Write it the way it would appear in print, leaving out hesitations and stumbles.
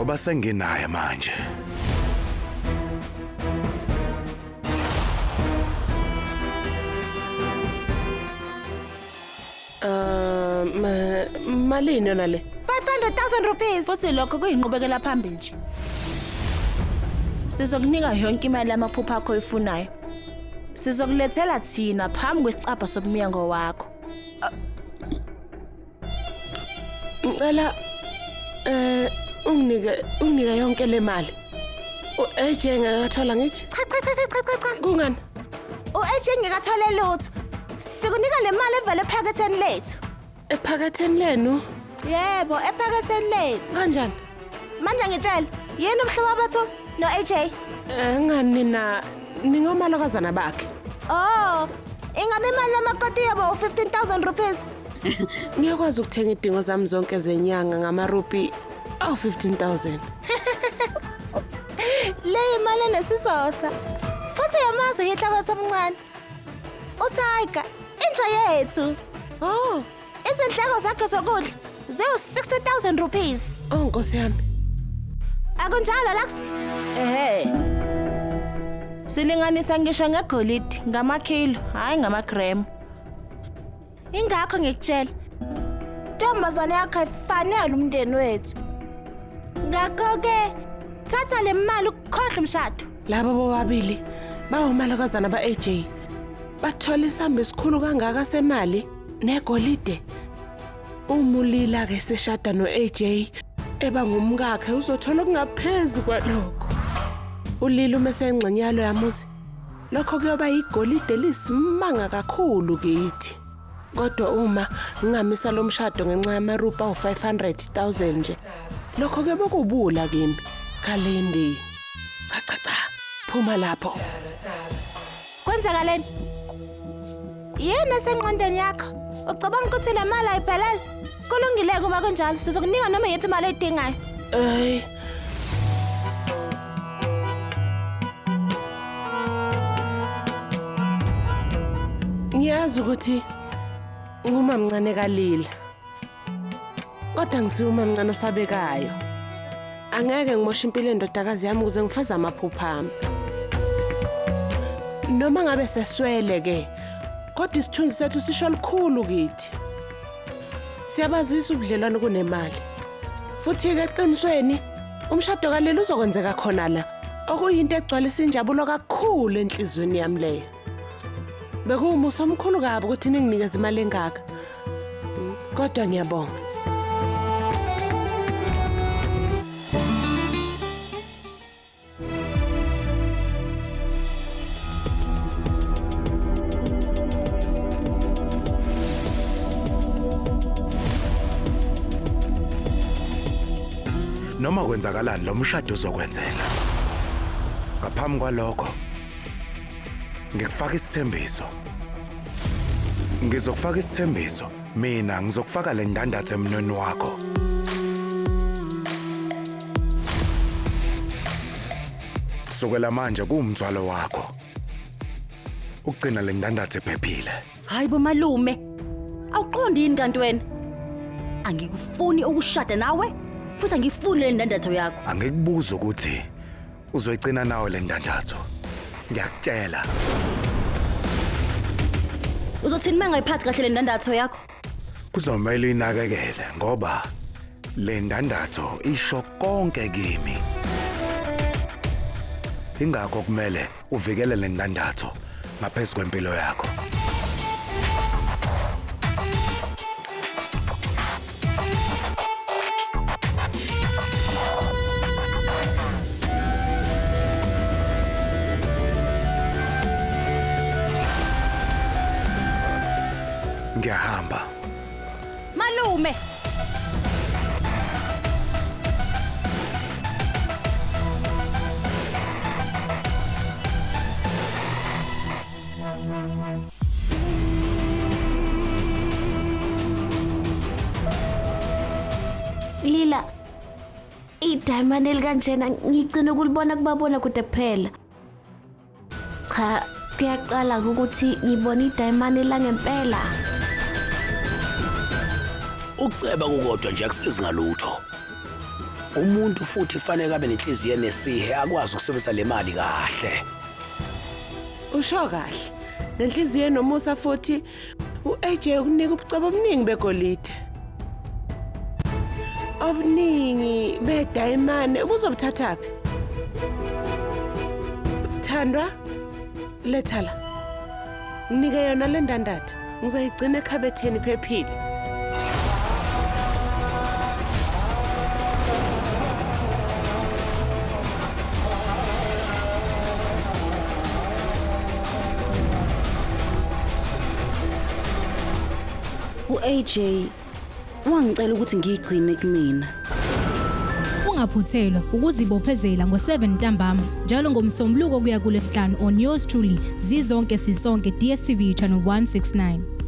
Ngoba senginaye manje. Malini yona le? 500,000 rupees. Futhi lokho kuyinqubekela phambili nje. Sizokunika yonke imali yamaphupho akho oyifunayo. Sizokulethela thina phambi kwesicabha somnyango wakho. Ngicela unginike yonke le mali. U-AJ ngakathola ngithi? Cha cha cha cha cha cha. Kungani? U-AJ ngekathole lutho. Sikunika le mali evele ephaketheni lethu. Ephaketheni lenu? Yebo, ephaketheni lethu. Kanjani? Manje ngitshela, yini umhlobo wethu no-AJ? Ngani nina ningomalokazana bakhe? Oh, ingabe imali yamakoti yabo u-15,000 rupees? Ngiyakwazi ukuthenga idingo zami zonke zenyanga ngamarupi awu-15,000. Le imali enesizotha. Futhi yamazi Hitler wethu omncane. UTiger, inja yethu. Oh, Izindleko zakhe zokudla ziwu-60,000 rupees. oh Nkosi yami. Akunjalo Laxmi? Ehhe. Silinganisa ngisho ngegolide, ngamakhilo, hhayi ngamagremu. Ingakho ngikutshela. Ntombazane yakho ayifanele umndeni wethu. Ngakho-ke thatha le mali ukukhohlwa umshado. Laba bobabili bawumalokazana ba-AJ. Bathola isamba esikhulu kangaka semali negolide. Umulila ke seshada no-AJ eba ngumkakhe uzothola okungaphezu kwalokho. Ulila uma esengxenye yalo yamuzi. Lokho kuyoba igolide lisimanga kakhulu kithi. Kodwa uma ngingamisa lo mshado ngenxa yamarupi awu-500,000 nje, lokho kuyobe kubula kimi. Kalindi. Cha cha cha. Phuma lapho. Kwenzakaleni? Yini esengqondweni yakho? Ucabanga ukuthi le mali ayiphelele? Kulungile kuba kunjalo, sizokunika noma yiphi imali oyidingayo. Ey. Ngiyazi ukuthi ngumamncane kaLila. Kodwa ngisiwe umamncane osabekayo. Angeke ngimoshe impilo yendodakazi yami ukuze ngifeze amaphupho ami. Noma ngabe seswele ke, kodwa isithunzi sethu sisho lukhulu kithi. Siyabazisa ubudlelwano kunemali. Futhi-ke eqinisweni, umshado kaLila uzokwenzeka khona la, okuyinto egcwalisa injabulo kakhulu enhliziyweni yami leyo. Bekuwumusa omkhulu kabi ukuthi ninginikeze imali engaka. Kodwa ngiyabonga. Noma kwenzakalani lo mshado uzokwenzeka. Ngaphambi kwalokho ngikufaka isithembiso. Ngizokufaka isithembiso. Mina ngizokufaka le ndandatho emnweni wakho. Kusukela manje kuwumthwalo wakho ukugcina le ndandatho ephephile. Hayi bo malume, awuqondi yini kanti wena? Angikufuni ukushada nawe futhi angifuni le ndandatho yakho. Angikubuza ukuthi uzoyigcina nawe le ndandatho. Ngiyakutshela. Uzothini uma ngayiphathi kahle le ndandatho yakho? Kuzomele uyinakekele ngoba le ndandatho isho konke kimi. Ingakho kumele uvikele le ndandatho ngaphezu kwempilo yakho. Ngiyahamba. Malume! Lila, idayimane elikanjena ngigcina ukulibona kubabona kude kuphela. Cha, kuyaqala ukuthi ngibone idayimane langempela. Ukuceba kukodwa nje akusizi ngalutho. Umuntu futhi fanele abe nenhliziyo enesihe akwazi ukusebenzisa le mali kahle. Usho kahle. Nenhliziyo enomusa futhi u-AJ ukunika ubucebo obuningi begolide. Obuningi bedayimane ubuzobuthathaphi? Sithandwa, letha la. Nginike yona le ndandatho. Ngizoyigcina ekhabetheni iphephile. U-AJ wangicela ukuthi ngiyigcine kumina. Ungaphuthelwa ukuzibophezela ngo-7 ntambama njalo ngoMsombuluko kuya kuLwesihlanu on yours truly Zizonke Sisonke DStv channel 169.